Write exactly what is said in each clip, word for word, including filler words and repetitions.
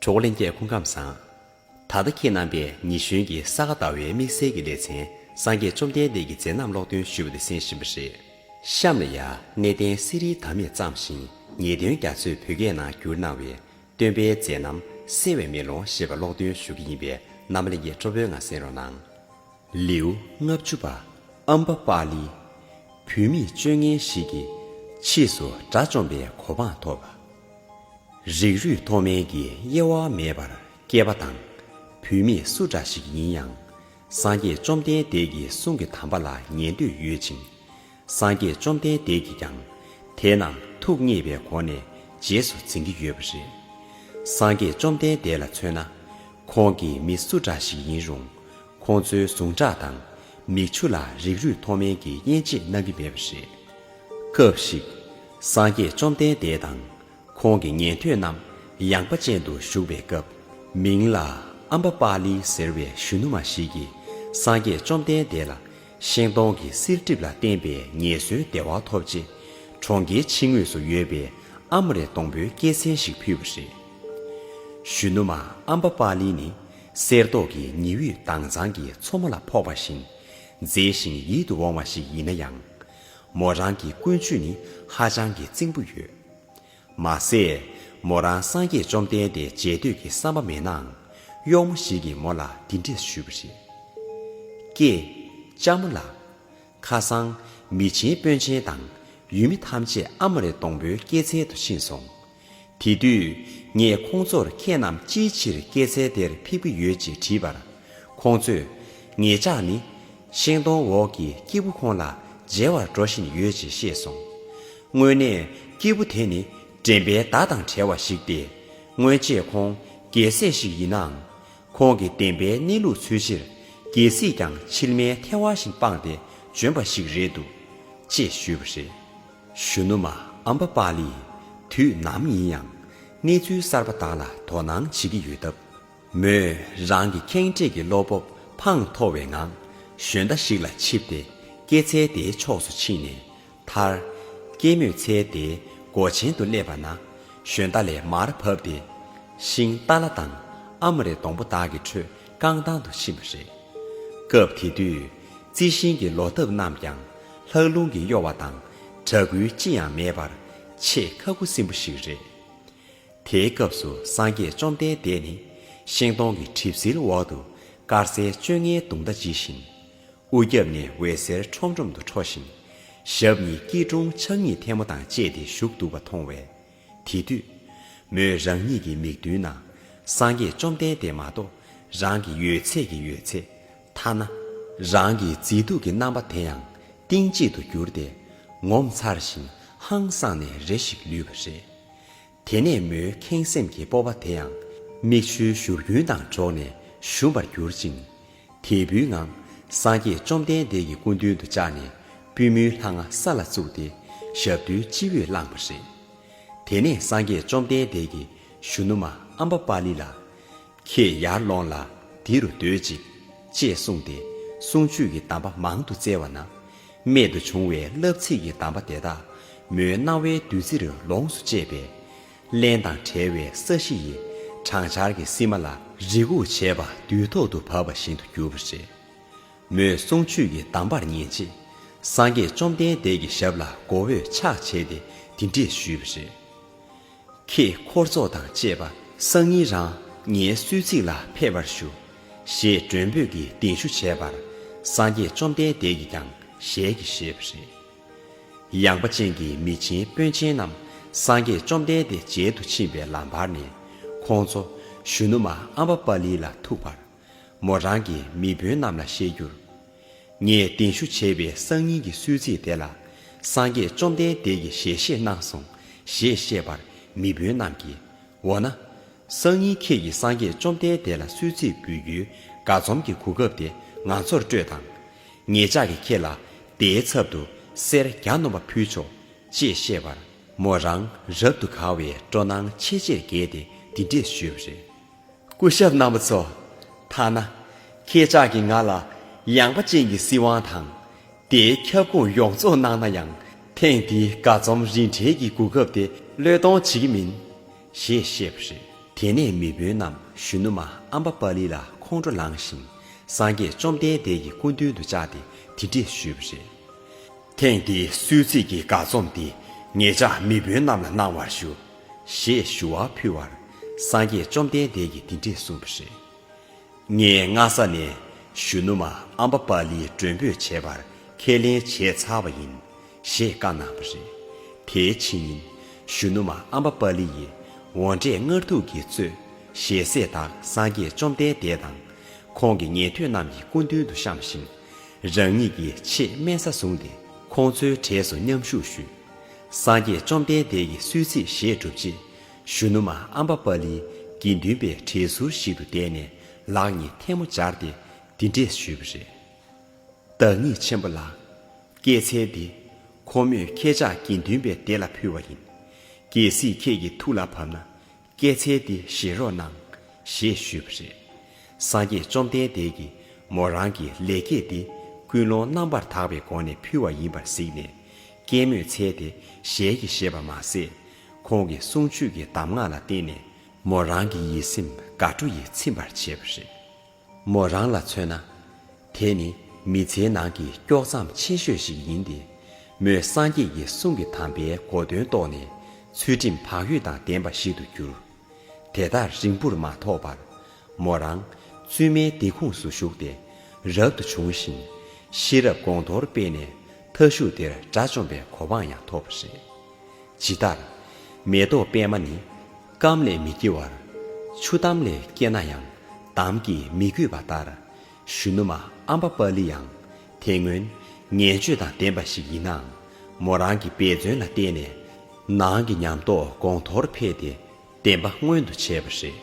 གྲོགས་ལྷན་རྒྱས་སྐུ་ཁམས་བཟང་། ད་ལྟ་ཁྱེད་རྣམ་པས་ཉི་གཞོན་གྱི་ས་ག་ཟླ་བའི་དམིགས་བསལ་གྱི་ལེ་ཚན་སངས་རྒྱས་བཅོམ་ལྡན་འདས་ཀྱི་མཛད་རྣམ་ཀློག་འདོན་ཞུ་བ་དེ་གསན་བཞིན་པ་རེད། གཤམ་ལ་ཡང་གནས་བརྟན་གསེར་རིའི་བདག་མེད་བརྩམས་ཤིང་ཉེས་ལྟུང་རྒྱ་མཚོས་བོད་སྐད་ནང་བསྒྱུར་གནང་བའི་སྟོན་པའི་མཛད་རྣམ་གསལ་བའི་མེ་ལོང་ཞེས་པ་ཀློག་འདོན་ཞུ་གི་ཡིན་པས་རྣམ་པ་ལྷན་རྒྱས་སྤྲོ་པོའི་ངང་གསན་རོགས་གནང་། ལེའུ་ལྔ་བཅུ་པ། ཨམ་བ་པཱ་ལི། བུད་མེད་སྤྱོད་ངན་ཞིག་གིས་ཕྱིས་སུ་དགྲ་བཅོམ་པའི་གོ་འཕང་ཐོབ་པ། རིགས་རུས་མཐོ་དམན་གྱི་དབྱེ་བ་མེད་པར་སྐྱེས་པ་དང་བུད་མེད་སུ་འདྲ་ཞིག་ཡིན་ཡང་། སངས་རྒྱས་བཅོམ་ལྡན་འདས་ཀྱི་གསུང་གི་དམ་པ་ལ་ཉན་འདོད་ཡོད་ཅིང་། སངས་རྒྱས་བཅོམ་ལྡན་འདས་ཀྱིས་ཀྱང་དེ་རྣམས་ཐུགས་མཉེས་པའི་སྒོ་ནས་རྗེས་སུ་འཛིན་གྱི་ཡོད་པ་རེད། སངས་རྒྱས་བཅོམ་ལྡན་འདས་ལ་མཚོན་ན། ཁོང་གིས་མི་སུ་འདྲ་ཞིག་ཡིན་རུང་ཁོང་ཚོའི་ཟུངས་ཁྲག་དང་མིག་ཆུ་ལ་རིགས་རུས་མཐོ་དམན་གྱི་དབྱེ་འབྱེད་གནང་གི་མེད་པ་རེད། སྐབས་ཤིག་སངས་རྒྱས་བཅོམ་ལྡན་འདས་དང་ཁོང་གི་ཉན་ཐོས་རྣམས་ཡངས་པ་ཅན་དུ་བཞུགས་པའི་སྐབས། མིང་ལ་ཨམ་བ་པཱ་ལི་ཟེར་བའི་གཞོན་ནུ་མ་ཞིག་གིས་སངས་རྒྱས་བཅོམ་ལྡན་འདས་ལ་ཤིང་སྡོང་གི་བསིལ་གྲིབ་ལ་བརྟེན་པའི་ངལ་གསོའི་བདེ་བ་ཐོབ་ཆེད་གྲོང་ཁྱེར་ཕྱི་ངོས་སུ་ཡོད་པའི་ཨ་མ་རའི་སྡོང་པོའི་སྐྱེད་ཚལ་ཞིག་ཕུལ་བ་རེད། གཞོན་ནུ་མ་ཨམ་བ་པཱ་ལི་ནི་གསེར་མདོག་གི་ཉི་འོད་དྭངས་གཙང་གི་མཚོ་མོ་ལ་ཕོག་པ་བཞིན་མཛེས་ཤིང་ཡིད་དུ་འོང་བ་ཞིག་ཡིན་ན་ཡང་། མོ་རང་གི་ཀུན་སྤྱོད་ནི་ཧ་ཅང་གི་རྩིང་པོ་ཡོད། མ་ཟད། མོ་རང་སངས་རྒྱས་བཅོམ་ལྡན་འདས་མཇལ་འདོད་ཀྱི་བསམ་པ་མེད་ནའང་གཡོག་མོ་ཞིག་གིས་མོ་ལ་འདི་འདྲས་ཞུས་པ་རེད། ཀྱེ། ལྕམ་མོ་ལགས། ཁ་སང་མི་ཆེན་དཔོན་ཆེན་དང་ཡུལ་མི་ཐམས་ཅད་ཨ་མ་རའི་སྡོང་པོའི་སྐྱེད་ཚལ་དུ་ཕྱིན་སོང་། དེ་དུས་ངས་ཁོང་ཚོར་ཁྱེད་རྣམས་ཅིའི་ཕྱིར་སྐྱེད་ཚལ་དེར་ཕེབས་ཀྱི་ཡོད་ཅེས་དྲིས་པར། ཁོང་ཚོས་ངེད་ཅག་ནི་ཤིང་སྡོང་འོག་གི་སྐྱེས་བུ་ཁོང་ལ་མཇལ་བར་འགྲོ་བཞིན་ཡོད་ཅེས་བཤད་སོང་། དངོས་གནས་སྐྱེས་བུ་དེ་ནི་འདྲེན་པའི་མདའ་དང་བྲལ་བ་ཞིག་སྟེ། སྔོན་ཆད་ཁོང་རྒྱལ་སྲས་ཤིག་ཡིན་ནའང་། ཁོང་གི་བདེན་པའི་གནས་ལུགས་འཚོལ་ཕྱིར་རྒྱལ་སྲིད་ཀྱང་མཆིལ་མའི་ཐལ་བ་བཞིན་སྤངས་ཏེ་བྱོན་པ་ཞིག་རེད་འདུག་ཅེས་ཞུས་པ་རེད། གཞོན་ནུ་མ་ཨམ་བ་པཱ་ལིས་དུས་ནམ་ཡིན་ཡང་གནས་ཚུལ་གསར་པ་དག་ལ་དོ་སྣང་བྱེད་ཀྱི་ཡོད་སྟབས། མོས་རང་གི་ཁེངས་དྲེགས་ཀྱི་བློ་སྤོབས་འཕང་མཐོ་བའི་ངང་ཞོན་རྟ་ཞིག་ལ་ཆིབས་ཏེ་སྐྱེད་ཚལ་དེའི་ཕྱོགས་སུ་ཕྱིན་ནས། མཐར། སྐྱེད་མོས་ཚལ་དེའི་སྒོ་ཆེན་དུ་སླེབས་པ་ན། ཞོན་རྟ་ལས་མར་བབས་ཏེ། ཤིང་ཏཱ་ལ་དང་ཨ་མ་རའི་སྡོང་པོ་དག་གི་ཁྲོད་རྐང་ཐང་དུ་ཕྱིན་པ་རེད། སྐབས་དེ་དུས་རྩི་ཤིང་གི་ལོ་འདབ་རྣམས་ཀྱང་ལྷགས་རླུང་གིས་གཡོ་བ་དང་གྲག་འགུལ་ཅི་ཡང་མེད་པར་ཆེས་ཁ་ཁུ་སིམ་པོ་ཞིག་རེད། དེའི་སྐབས་སུ་སངས་རྒྱས་བཅོམ་ལྡན་འདས་ནི་ཤིང་སྡོང་གི་གྲིབ་བསིལ་འོག་ཏུ་དཀར་གསལ་བཅོ་ལྔའི་དུང་ཟླ་ཇི་བཞིན། དབུ་རྒྱབ་ནས་འོད་ཟེར་ཁྲོམ་ཁྲོམ་དུ་འཕྲོ་ཞིང་། ཞབས་གཉིས་སྐྱིལ་ཀྲུང་ཕྱག་གཉིས་ཐལ་མོ་དང་བཅས་ཏེ་བཞུགས་འདུག་པ་མཐོང་བས། དེ་དུས། མོས་རང་ཉིད་ཀྱི་མིག་མདུན་ན་སངས་རྒྱས་བཅོམ་ལྡན་འདས་མ་གཏོགས་རང་གི་ཡོད་ཚད་ཀྱི་ཡོད་ཚད། ཐ་ན། རང་གི་མཛེས་སྡུག་གི་རྣམ་པ་དེ་ཡང་གཏིང་གཅིག་ཏུ་གྱུར་ཏེ་ངོ་མཚར་ཞིང་ཧང་སངས་ནས་རེ་ཞིག་ལུས་པ་རེད། དེ་ནས་མོའི་ཁེངས་སེམས་ཀྱི་སྤོབས་པ་དེ་ཡང་མིག་ཆུའི་བཞུར་རྒྱུན་དང་འགྲོགས་ནས་ཞུམ་པར་གྱུར་ཅིང་། དལ་བུའི་ངང་སངས་རྒྱས་བཅོམ་ལྡན་འདས་ཀྱི་སྐུ་མདུན་དུ་བཅར་ནས་པུས་མོའི་ལྷ་ང་ས་ལ་བཙུགས་ཏེ་ཞབས་རྡོལ་སྤྱི་བོས་བླངས་པ་རེད། དེ་ནས་སངས་རྒྱས་བཅོམ་ལྡན་འདས་ཀྱིས་གཞོན་ནུ་མ་ཨམ་བ་པཱ་ལི་ལ། ཁྱེད་ཡར་ལོངས་ལ་འདི་རུ་སྡོད་ཅིག་ཅེས་གསུངས་ཏེ་གསུང་ཆོས་ཀྱི་གདམས་པ་མང་དུ་སྩལ་བ་ན། རྨད་དུ་བྱུང་བའི་བསླབ་ཚིགས་ཀྱི་གདམས་པ་དེ་དག་མོའི་རྣ་བའི་བདུད་རྩིར་ལོངས་སུ་སྤྱད་པས། རླན་དང་བྲལ་བའི་ས་གཞི་ཡི་སྦྲང་ཆར་གྱི་བསིལ་མ་ལ་རེ་སྒུག་བྱས་པ་དུས་ཐོག་ཏུ་བབས་པ་བཞིན་དུ་གྱུར་པ་རེད། མོས་གསུང་ཆོས་ཀྱི་གདམས་པར་ཉན་ཆེད། སངས་རྒྱས་བཅོམ་ལྡན་འདས་ཀྱི་ཞབས་ལ་མགོ་བོས་ཕྱག་བྱས་ཏེ་འདི་འདྲས་ཞུས་པ་རེད། ཁྱེད་འཁོར་ཚོགས་དང་བཅས་པ་སང་ཉིན་རང་ངའི་གསོལ་ཚིགས་ལ་ཕེབས་པར་ཞུ། ཞེས་མགྲོན་འབོད་ཀྱི་གདན་ཞུ་བྱས་པར་སངས་རྒྱས་བཅོམ་ལྡན་འདས་ཀྱིས་ཀྱང་ཞལ་གྱིས་བཞེས་པ་རེད། ཡངས་པ་ཅན་གྱི་མི་ཆེན་དཔོན་ཆེན་རྣམས་སངས་རྒྱས་བཅོམ་ལྡན་འདས་མཇལ་དུ་ཕྱིན་པའི་ལམ་བར་ནས་ཁོང་ཚོ་གཞོན་ནུ་མ་ཨམ་བ་པཱ་ལི་ལ་ཐུག་པར། མོ་རང་གིས་མི་དཔོན་རྣམས་ལ་བཤད་རྒྱུར། ངས་གདན་ཞུ་བྱས་པའི་སང་ཉིན་གྱི་གསོལ་ཚིགས་དེ་ལ་སངས་རྒྱས་བཅོམ་ལྡན་འདས་ཀྱིས་ཞལ་བཞེས་གནང་སོང་ཞེས་བཤད་པར་མི་དཔོན་རྣམས་ཀྱིས། འོ་ན། སང་ཉིན་ཁྱེད་ཀྱིས་སངས་རྒྱས་བཅོམ་ལྡན་འདས་ལ་གསོལ་ཚིགས་འབུལ་རྒྱུའི་དགའ་འཛོམས་ཀྱི་གོ་སྐབས་དེ་ང་ཚོར་སྤྲོད་དང་། ངེད་ཅག་གིས་ཁྱེད་ལ་དེའི་ཚབ་ཏུ་གསེར་བརྒྱ་སྣོན་པ་ཕུལ་ཆོག་ཅེས་བཤད་པར། མོ་རང་རབ་ཏུ་དགའ་བའི་སྤྲོ་སྣང་ཆེས་ཆེར་རྒྱས་ཏེ་འདི་འདྲས་ཞུས་པ་རེད། སྐུ་ཞབས་རྣམ་པ་ཚོ། ཐ་ན། ཁྱེད་ཅག་གིས་ང་ལ་ཡངས་པ་ཅན་གྱི་སྲིད་དབང་དང་། དེའི་ཁྱབ་ཁོངས་ཡོངས་རྫོགས་གནང་ན་ཡང་། ཐེངས་འདིའི་དགའ་འཛོམས་རིན་བྲལ་གྱི་གོ་སྐབས་དེ་བློས་གཏོང་བྱེད་ཀྱི་མིན། ཞེས་བཤད་པ་རེད། དེ་ནས་མི་དཔོན་རྣམས་གཞོན་ནུ་མ་ཨམ་བ་པ་ལི་ལ་ཁོང་ཁྲོ་ལངས་ཤིང་། སངས་རྒྱས་བཅོམ་ལྡན་འདས་ཀྱི་སྐུ་མདུན་དུ་བཅར་ཏེ་འདི་འདྲས་ཞུས་པ་རེད། ཐེངས་འདིའི་གསོལ་ཚིགས་ཀྱི་དགའ་ཚོམས་འདི་ངེད་ཅག་མི་དཔོན་རྣམས་ལ་གནང་བར་ཞུ། ཞེས་ཞུ་བ་ཕུལ་བར། སངས་རྒྱས་བཅོམ་ལྡན་འདས་ཀྱིས་འདི་འདྲས་གསུངས་པ་རེད། ངས་སྔ་ས་ནས་གཞོན་ནུ་མ་ཨམ་བ་པ་ལིའི་མགྲོན་འབོད་བྱས་པར་ཁས་ལེན་བྱས་ཚར་བ་ཡིན། ཞེས་བཀའ་གནང་བ་རེད། དེའི་ཕྱི་ཉིན། གཞོན་ནུ་མ་ཨམ་བ་པ་ལི་ཡིས་འོ་འབྲས་མངར་ཐུག་གིས་གཙོས་ཞལ་ཟས་དག་སངས་རྒྱས་བཅོམ་ལྡན་འདས་དང་། ཁོང་གི་ཉན་ཐོས་རྣམས་ཀྱི་སྐུ་མདུན་དུ་བཤམས་ཤིང་། རང་ཉིད་ཀྱི་ཆེས་དམན་ས་བཟུང་སྟེ་ཁོང་ཚོའི་གྲས་སུ་མཉམ་ཞུགས་ཞུས། སངས་རྒྱས་བཅོམ་ལྡན་འདས་ཀྱིས་གསོལ་ཚིགས་བཞེས་གྲུབ་རྗེས། གཞོན་ནུ་མ་ཨམ་བ་པ་ལིའི་དགེ་འདུན་པའི་གྲལ་ཟུར་ཞིག་ཏུ་བསྡད་ནས་ལག་གཉིས་ཐལ་མོ་སྦྱར་ཏེ་འདི་འདྲས་ཞུས་པ་རེད། བདག་ཉིད་ཆེན་པོ་ལགས། སྐྱེད་ཚལ་འདི་ཁོ་མོས་ཁྱེད་ཅག་དགེ་འདུན་པའི་སྡེ་ལ་ཕུལ་བ་ཡིན། གལ་སྲིད་ཁྱེད་ཀྱི་ཐུགས་ལ་བབ་ན། སྐྱེད་ཚལ་འདི་བཞེས་རོགས་གནང་། ཞེས་ཞུས་པ་རེད། སངས་རྒྱས་བཅོམ་ལྡན་འདས་ཀྱིས་མོ་རང་གི་ལེགས་སྐྱེས་འདི་ཀུན་སློང་རྣམ་པར་དག་པའི་སྒོ་ནས་ཕུལ་བ་ཡིན་པར་གཟིགས་ནས། སྐྱེད་མོས་ཚལ་དེ་ཞལ་གྱིས་བཞེས་པ་མ་ཟད། ཁོང་གི་གསུང་ཆོས་ཀྱི་གདམས་ངག་ལ་བརྟེན་ནས་མོ་རང་གི་ཡིད་སེམས་དགའ་སྤྲོ་ཡིས་ཚིམ་པར་བྱས་པ་རེད། མོ་རང་ལ་མཚོན་ན། དེ་ནི་མི་ཚེའི་ནང་གི་དཀྱོག་མཚམས་ཆེ་ཤོས་ཤིག་ཡིན་ཏེ། མོས་སངས་རྒྱས་ཀྱི་གསུང་གི་དམ་པའི་གོ་དོན་རྟོགས་ནས་ཚུལ་ཁྲིམས་བག་ཡོད་དང་ལྡན་པ་ཞིག་ཏུ་གྱུར། དེ་ལྟར་རིང་པོར་མ་ཐོགས་པར། མོ་རང་བཙུན་མའི་སྡེ་ཁུངས་སུ་ཞུགས་ཏེ་རབ་ཏུ་བྱུང་ཞིང་། ཤེས་རབ་དགོངས་རྫོགས་སྤེལ་ནས་མཐའ་གཞུག་དེར་དགྲ་བཅོམ་པའི་གོ་འཕང་ཡང་ཐོབ་པ་རེད། ཇི་ལྟར། མེ་ཏོག་པད་མ་ནི་སྐམ་ལས་མི་སྐྱེ་བར། ཆུ་དམ་ལས་སྐྱེ་ན་ཡང་འདམ་གྱིས་མི་གོས་པ་ལྟར། གཞོན་ནུ་མ་ཨམ་བ་པ་ལི་ཡང་དེ་སྔོན་ངན་སྤྱོད་དང་ལྡན་པ་ཞིག་ཡིན་ནའང་། མོ་རང་གི་འབད་བརྩོན་ལ་བརྟེན་ནས་ནང་གི་ཉམས་རྟོགས་གོང་མཐོར་འཕེལ་ཏེ་བདེན་པ་མངོན་དུ་བྱས་པ་རེད།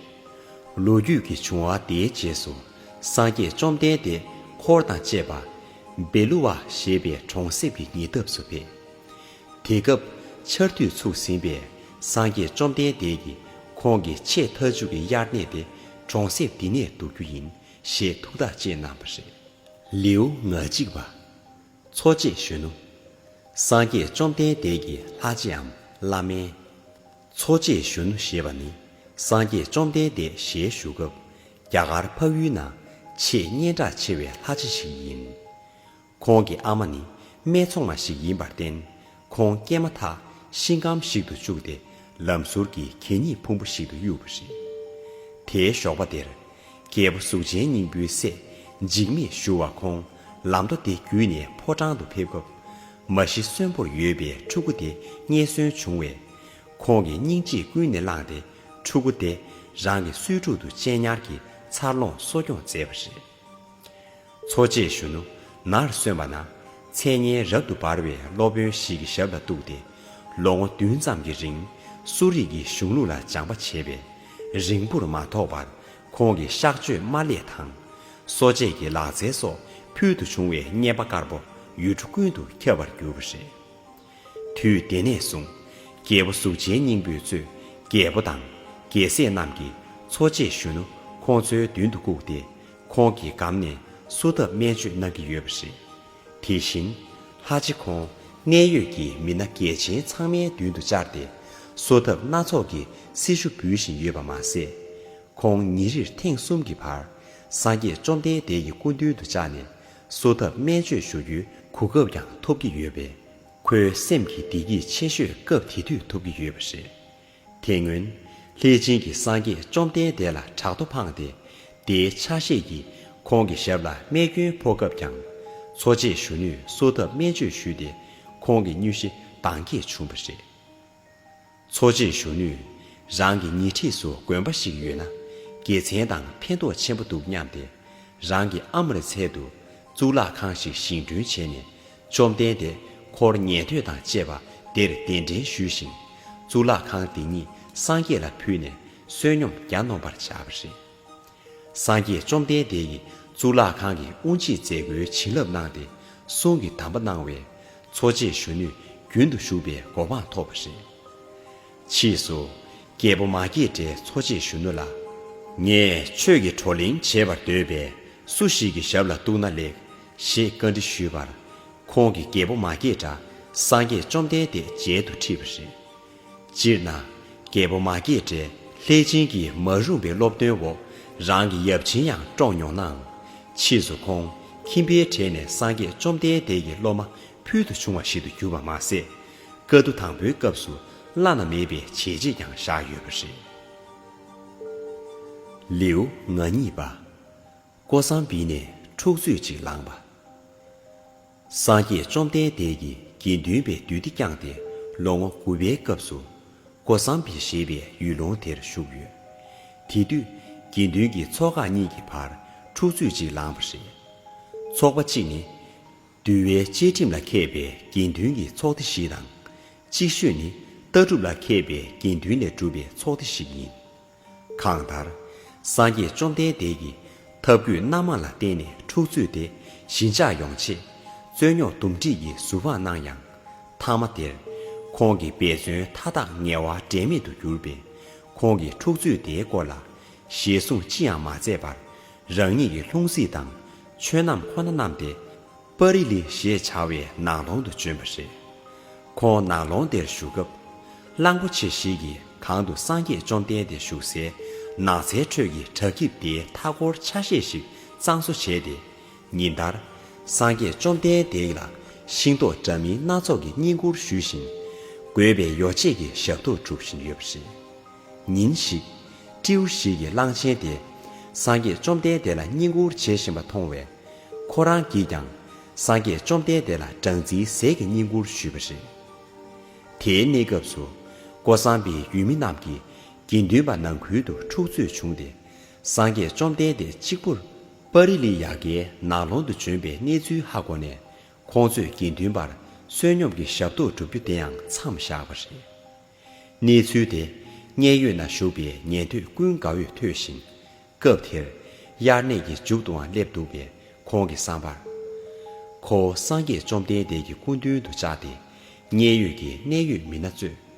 ལོ་རྒྱུས་ཀྱི་བྱུང་བ་དེའི་རྗེས་སུ་སངས་རྒྱས་བཅོམ་ལྡན་འདས་འཁོར་དང་བཅས་པ་བེ་ལུ་བ་ཞེས་པའི་གྲོང་གསེབ་ཀྱི་ཉེ་འདབས་སུ་ཕེབས། དེ་སྐབས་ཆར་དུས་ཚུགས་ཟིན་པས་སངས་རྒྱས་བཅོམ་ལྡན་འདས་ཀྱིས་ཁོང་གི་ཆེས་མཐའ་མཇུག་གི་དབྱར་གནས་དེ་གྲོང་གསེབ་འདི་ནས་འདུག་རྒྱུ་ཡིན་ཞེས་ཐུགས་ཐག་བཅད་གནང་བ་རེད། ལེའུ་ང་གཅིག་པ། འཚོ་བྱེད་གཞོན་ནུ། སངས་རྒྱས་བཅོམ་ལྡན་འདས་ཀྱི་ལྷ་རྗེའམ་བླ་སྨན། འཚོ་བྱེད་གཞོན་ནུ་ཞེས་པ་ནི་སངས་རྒྱས་བཅོམ་ལྡན་འདས་ཞལ་བཞུགས་སྐབས་རྒྱ་གར་འཕགས་ཡུལ་ན་ཆེས་སྙན་གྲགས་ཆེ་བའི་ལྷ་རྗེ་ཞིག་ཡིན། ཁོང་གི་ཨ་མ་ནི་སྨད་འཚོང་མ་ཞིག་ཡིན་པར་བརྟེན། ཁོང་སྐྱེས་མ་ཐག་ཤིང་སྒམ་ཞིག་ཏུ་བཅུག་སྟེ་ལམ་ཟུར་གྱི་གད་སྙིགས་ཕུང་པོ་ཞིག་ཏུ་གཡུགས་པ་རེད། དེའི་ཞོགས་པ་དེར། རྒྱལ་པོ་གཟུགས་ཅན་སྙིང་པོའི་སྲས་འཇིགས་མེད་ཞུ་བ་ཁོང་ལམ་མདོ་དེ་བརྒྱུད་ནས་ཕོ་བྲང་དུ་ཕེབས་སྐབས། མ་གཞི་གསོན་པོར་ཡོད་པའི་ཕྲུ་གུ་དེ་རྙེད་སོན་བྱུང་བས། ཁོང་གིས་སྙིང་རྗེས་ཀུན་ནས་བསླངས་ཏེ་ཕྲུ་གུ་དེ་རང་གི་གསོས་ཕྲུག་ཏུ་གཅེས་ཉར་གྱིས་འཚར་ལོངས་གསོ་སྐྱོང་མཛད་པ་རེད། འཚོ་བྱེད་གཞོན་ནུ་ནར་སོན་པ་ན། མཚན་སྙན་རབ་ཏུ་འབར་བའི་སློབ་དཔོན་ཞིག་གི་ཞབས་ལ་གཏུགས་ཏེ། ལོ་ངོ་བདུན་ཙམ་གྱི་རིང་སུ་རིག་གི་གཞུང་ལུགས་ལ་སྦྱངས་པ་བྱས་པས། རིང་པོར་མ་ཐོགས་པར་ཁོང་གིས་གཤག་བཅོས་དམར་ལས་དང་། གསོ་དཔྱད་ཀྱི་ལག་རྩལ་སོགས་ཕུལ་དུ་བྱུང་བའི་བསྙེན་པ་དཀར་པོ་ཡུལ་གྲུ་ཀུན་ཏུ་ཁྱབ་པར་གྱུར་པ་རེད། དུས་དེ་ནས་བཟུང་རྒྱལ་པོ་གཟུགས་ཅན་སྙིང་པོས་གཙོས་རྒྱལ་པོ་དང་རྒྱལ་སྲས་རྣམས་ཀྱིས་འཚོ་བྱེད་གཞོན་ནུ་ཁོང་ཚོའི་མདུན་དུ་བཀུག་སྟེ། ཁོང་གི་སྒམ་ནས་གསོ་ཐབས་སྨན་བཅོས་གནང་གི་ཡོད་པ་རེད། དེ་བཞིན་ལྷ་རྗེ་ཁོང་གནད་ཡོད་ཀྱི་མི་སྣ་གལ་ཆེན་ཚང་མའི་མདུན་དུ་བཅར་ཏེ་གསོ་ཐབས་སྣ་ཚོགས་ཀྱི་སྲི་ཞུ་འབུལ་བཞིན་ཡོད་པ་མ་ཟད། ཁོང་ཉིན་རེར་ཐེངས་གསུམ་གྱི་བར་སངས་རྒྱས་བཅོམ་ལྡན་འདས་ཀྱི་སྐུ་མདུན་དུ་བཅར་ནས་གསོ་ཐབས་སྨན་བཅོས་ཞུ་རྒྱུའི་གོ་སྐབས་ཀྱང་ཐོབ་ཀྱི་ཡོད་པས། ཁོའི་སེམས་ཀྱི་བདེ་སྐྱིད་ཆེ་ཤོས་སྐབས་དེ་དུས་ཐོབ་ཀྱི་ཡོད་པ་རེད། དེ་སྔོན་ལྷས་སྦྱིན་གྱིས་སངས་རྒྱས་བཅོམ་ལྡན་འདས་ལ་དྲག་རྡོ་འཕངས་ཏེ། དེའི་ཆ་ཤས་ཀྱིས་ཁོང་གི་ཞབས་ལ་རྨས་སྐྱོན་ཕོག་སྐབས་ཀྱང་། འཚོ་བྱེད་གཞོན་ནུས་གསོ་ཐབས་སྨན་བཅོས་ཞུས་ཏེ། ཁོང་གི་སྙུན་གཞི་འདང་གིས་བྱུང་བ་རེད། འཚོ་བྱེད་གཞོན་ནུས་རང་གི་ཉེ་འཁྲིས་སུ་དགོན་པ་ཞིག་ཡོད་ན་དགེ་མཚན་དང་ཕན་ཐོགས་ཆེན་པོ་འདུག་སྙམ་སྟེ། རང་གི་ཨ་མ་རི་ཚལ་དུ་གཙུག་ལག་ཁང་ཞིག་བཞེངས་སྐྲུན་བྱས་ནས། བཅོམ་ལྡན་འདས་འཁོར་ཉན་ཐོས་དང་བཅས་པ་དེར་གདན་འདྲེན་ཞུས་ཤིང་། གཙུག་ལག་ཁང་དེ་ཉིད་སངས་རྒྱས་ལ་ཕུལ་ནས་བསོད་སྙོམས་གྱ་ནོམ་པར་བྱ་བ་རེད། སངས་རྒྱས་བཅོམ་ལྡན་འདས་ཀྱིས་གཙུག་ལག་ཁང་གི་དབུ་འབྱེད་མཛད་སྒོའི་བྱིན་རླབས་གནང་སྟེ། གསུང་གི་གདམས་པ་གནང་བས། འཚོ་བྱེད་གཞོན་ནུས་རྒྱུན་དུ་ཞུགས་པའི་གོ་འཕང་ཐོབ་པ་རེད། ཕྱིས་སུ། རྒྱལ་པོ་མ་སྐྱེས་དགྲས་འཚོ་བྱེད་གཞོན་ནུ་ལ། ངས་ཆོས་ཀྱི་བགྲོ་གླེང་བྱེད་པར་འདོད་པས། སུ་ཞིག་གི་ཞབས་ལ་གཏུགས་ན་ལེགས། ཞེས་བཀའ་འདྲི་ཞུས་པར། ཁོང་གིས་རྒྱལ་པོ་མ་སྐྱེས་དགྲ་སངས་རྒྱས་བཅོམ་ལྡན་འདས་མཇལ་དུ་ཁྲིད་པ་རེད། སྤྱིར་ན། རྒྱལ་པོ་མ་སྐྱེས་དགྲས་ ལྷས་བྱིན་གྱིས་མ་རུངས་པའི་སློབ་སྟོན་འོག་རང་གི་ཡབ་ཆེན་ཡང་བཀྲོངས་མྱོང་ནའང་། ཕྱིས་སུ་ཁོང་ཁྱིམ་པའི་གྲས་ནས་སངས་རྒྱས་བཅོམ་ལྡན་འདས་ཀྱི་སློབ་མ་ཕུལ་དུ་བྱུང་བ་ཞིག་ཏུ་གྱུར་པ་མ་ཟད། བཀའ་བསྡུ་དང་པོའི་སྐབས་སུ་བླ་ན་མེད་པའི་བྱས་རྗེས་ཀྱང་བཞག་ཡོད་པ་རེད། ལེའུ་ང་གཉིས་པ། ཀོ་སམ་བི་ནས་འཁྲུག་རྩོད་ཅིག་ལངས་པ། སངས་རྒྱས་བཅོམ་ལྡན་འདས་ཀྱིས་དགེ་འདུན་པའི་འདུས་སྡེ་བསྐྱངས་ཏེ་ལོ་ངོ་དགུ་པའི་སྐབས་སུ། ཀོ་སམ་བི་ཞེས་པའི་ཡུལ་ལུང་དེར་བཞུགས་ཡོད། དེ་དུས་དགེ་འདུན་གྱི་ཚོགས་ཁག་གཉིས་ཀྱི་བར་འཁྲུག་རྩོད་ཅིག་ལངས་པ་རེད། ཚོགས་པ་གཅིག་ནི། འདུལ་བའི་བཅའ་ཁྲིམས་ལ་མཁས་པའི་དགེ་འདུན་གྱི་ཚོགས་སྡེ་ཞིག་དང་། ཅིག་ཤོས་ནི་ལྟ་གྲུབ་ལ་མཁས་པའི་དགེ་འདུན་ལས་གྲུབ་པའི་ཚོགས་སྡེ་ཞིག་ཡིན། གང་ལྟར། སངས་རྒྱས་བཅོམ་ལྡན་འདས་ཀྱིས་ཐབས་བཀོད་སྣ་མང་ལ་བརྟེན་ནས་འཁྲུག་རྩོད་དེ་ཞི་འཇགས་ཡོང་ཆེད་རྩོད་རྙོག་འདུམ་འགྲིག་གི་ཟུར་དཔང་གནང་ཡང་། མཐའ་མ་དེར་ཁོང་གི་འབད་བརྩོན་མཐའ་དག་ངལ་བ་འབྲས་མེད་དུ་གྱུར་པས། ཁོང་གིས་འཁྲུག་རྩོད་དེའི་སྐོར་ལ་ཞལ་གསུང་ཅི་ཡང་མ་མཛད་པར། རང་ཉིད་ཀྱི་ལྷུང་བཟེད་དང་ཆོས་རྣམས་ཁོ་ན་བསྣམས་ཏེ། པ་རི་ལི་ཞེས་བྱ་བའི་ནགས་ལོང་དུ་བྱོན་པ་རེད། ཁོང་ནགས་ལོང་དེར་བཞུགས་སྐབས། གླང་པོ་ཆེ་ཞིག་གིས་གང་དུ་སངས་རྒྱས་བཅོམ་ལྡན་འདས་བཞུགས་སའི་ནགས་ཚལ་ཁྲོད་ཀྱི་བྲག་སྐྱིབས་དེའི་མཐའ་སྐོར་ཆ་ཤས་ཤིག་གཙང་བཟོ་བྱས་ཏེ། ཉིན་ལྟར་སངས་རྒྱས་བཅོམ་ལྡན་འདས་ལ་ཤིང་ཏོག་འདྲ་མིན་སྣ་ཚོགས་ཀྱི་བསྙེན་བཀུར་ཞུས་ཤིང་། དགོས་པའི་ཡོ་བྱད་ཀྱི་ཞབས་ཏོག་སྒྲུབ་བཞིན་ཡོད་པ་རེད། ཉིན་ཞིག་སྤྲེའུ་ཞིག་གིས་གླང་ཆེན་དེ་སངས་རྒྱས་བཅོམ་ལྡན་འདས་ལ་བསྙེན་བཀུར་བྱེད་བཞིན་པ་མཐོང་བས། ཁོ་རང་གིས་ཀྱང་སངས་རྒྱས་བཅོམ་ལྡན་འདས་ལ་སྦྲང་རྩིའི་ཟས་ཀྱི་བསྙེན་བཀུར་ཞུས་པ་རེད། དེའི་གནས་སྐབས་སུ་ཀོ་སམ་པའི་ཡུལ་མི་རྣམས་ཀྱིས་དགེ་འདུན་པ་ནང་ཁུལ་དུ་འཁྲུག་རྩོད་བྱུང་སྟེ། སངས་རྒྱས་བཅོམ་ལྡན་འདས་གཅིག་པུར་པ་རི་ལི་ཡ་གའི་ནགས་ལོང་དུ་བྱོན་པའི་གནས་ཚུལ་ཧ་གོ་ནས། ཁོང་ཚོས་དགེ་འདུན་པར་བསོད་སྙོམས་ཀྱི་ཞབས་ཏོག་བསྒྲུབ་རྒྱུ་དེ་ཡང་མཚམས་བཞག་པ་རེད། གནས་ཚུལ་དེ་མཉན་ཡོད་ན་བཞུགས་པའི་ཉན་ཐོས་ཀུན་དགའ་བོས་ཐོས་ཤིང་། སྐབས་དེར་དབྱར་གནས་ཀྱི་མཇུག་ཏུའང་སླེབས་འདུག་པས། ཁོང་གི་བསམ་པར། ཁོ་བོ་སངས་རྒྱས་བཅོམ་ལྡན་འདས་ཀྱི་སྐུ་མདུན་དུ་བཅར་ཏེ། མཉན་ཡོད་ཀྱི་གནད་ཡོད་མི་སྣ་གཙོས།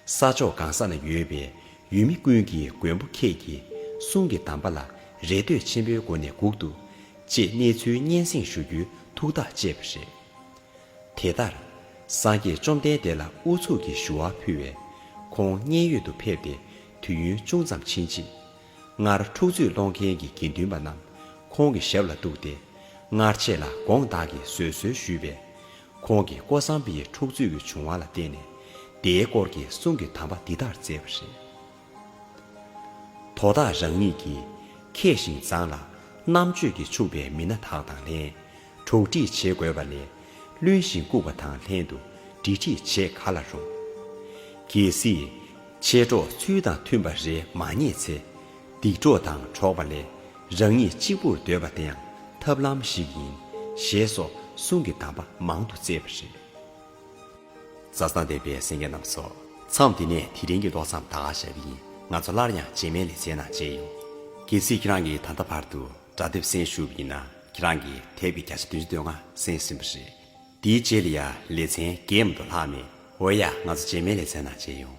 ས་ཕྱོགས་གང་ས་ན་ཡོད་པའི་ཡུལ་མི་ཀུན་གྱིས་མགོན་པོ་ཁྱེད་ཀྱི་གསུང་གི་གདམས་པ་ལ་རེ་ལྟོས་ཆེན་པོའི་སྒོ་ནས་སྒུག་འདུག་ཅེས་གནས་ཚུལ་སྙན་སེང་ཞུ་རྒྱུའི་ཐུགས་ཐག་བཅད་པ་རེད། དེ་ལྟར། སངས་རྒྱས་བཅོམ་ལྡན་འདས་ལ་ཨུ་ཚུགས་ཀྱི་ཞུ་བ་ཕུལ་བས། ཁོང་མཉན་ཡོད་དུ་ཕེབས་ཏེ་དུས་ཡུན་ཅུང་ཙམ་ཕྱིན་རྗེས། སྔར་འཁྲུག་རྩོད་སློང་མཁན་གྱི་དགེ་འདུན་པ་རྣམས་ཁོང་གི་ཞབས་ལ་གཏུགས་ཏེ། སྔར་ཆད་ལ་དགོངས་དག་གིས་བཟོད་གསོལ་ཞུས་པས། ཁོང་གིས་ཀོ་སམ་པིའི་འཁྲུག་རྩོད་ཀྱི་བྱུང་བ་ལ་བརྟེན་ནས། དེའི་སྐོར་གྱི་གསུང་གི་དམ་པ་འདི་ལྟར་བསྩལ་བ་རེད། དོ་བདག་རང་ཉིད་ཀྱིས་མཁས་ཤིང་མཛངས་ལ་རྣམ་དཔྱོད་ཀྱིས་ཕྱུག་པའི་མི་སྣ་དག་དང་ལྷན་གྲོགས་འདྲིས་བྱེད་དགོས་པ་ལས། བླུན་ཞིང་ལྐུགས་པ་དང་ལྷན་དུ་འབྲེལ་འདྲིས་བྱེད་ག་ལ་རུང་། གལ་སྲིད་མཆེད་གྲོགས་ཚུལ་དང་མཐུན་པ་རེ་མ་རྙེད་ཚེ། སྡིག་གྲོགས་དང་འགྲོགས་པ་ལས་རང་ཉིད་གཅིག་པུར་སྡོད་པ་དེ་ཡང་ཐབས་ལམ་ཞིག་ཡིན། ཞེས་སོགས་གསུང་གི་གདམས་པ་མང་དུ་བསྩལ་བ་རེད། མཛའ་བརྩེ་ལྡན་པའི་གསན་མཁན་རྣམ་པ་ཚོ། མཚམས་འདི་ནས་དེ་རིང་གི་ཀློག་མཚམས་ད་ག་བཞག་པ་ཡིན། ང་ཚོ་སླར་ཡང་རྗེས་མའི་ལེ་ཚན་ནང་མཇལ་ཡོང་། གལ་སྲིད་ཁྱེད་རང་གིས་ད་ལྟ་བར་དུ་སྒྲ་དེབ་གསན་ཞུས་པ་ཡིན་ན། ཁྱེད་རང་གིས་དེབ་ཀྱི་བརྒྱ་ཆ་བདུན་ཅུ་དོན་ལྔ་གསན་ཟིན་པ་རེད། དེའི་རྗེས་ལ་ཡང་ལེ་ཚན་བརྒྱད་མ་གཏོགས་ལྷག་མེད། འོ་ཡ། ང་ཚོ་རྗེས་མའི་ལེ་ཚན་ནང་མཇལ་ཡོང་།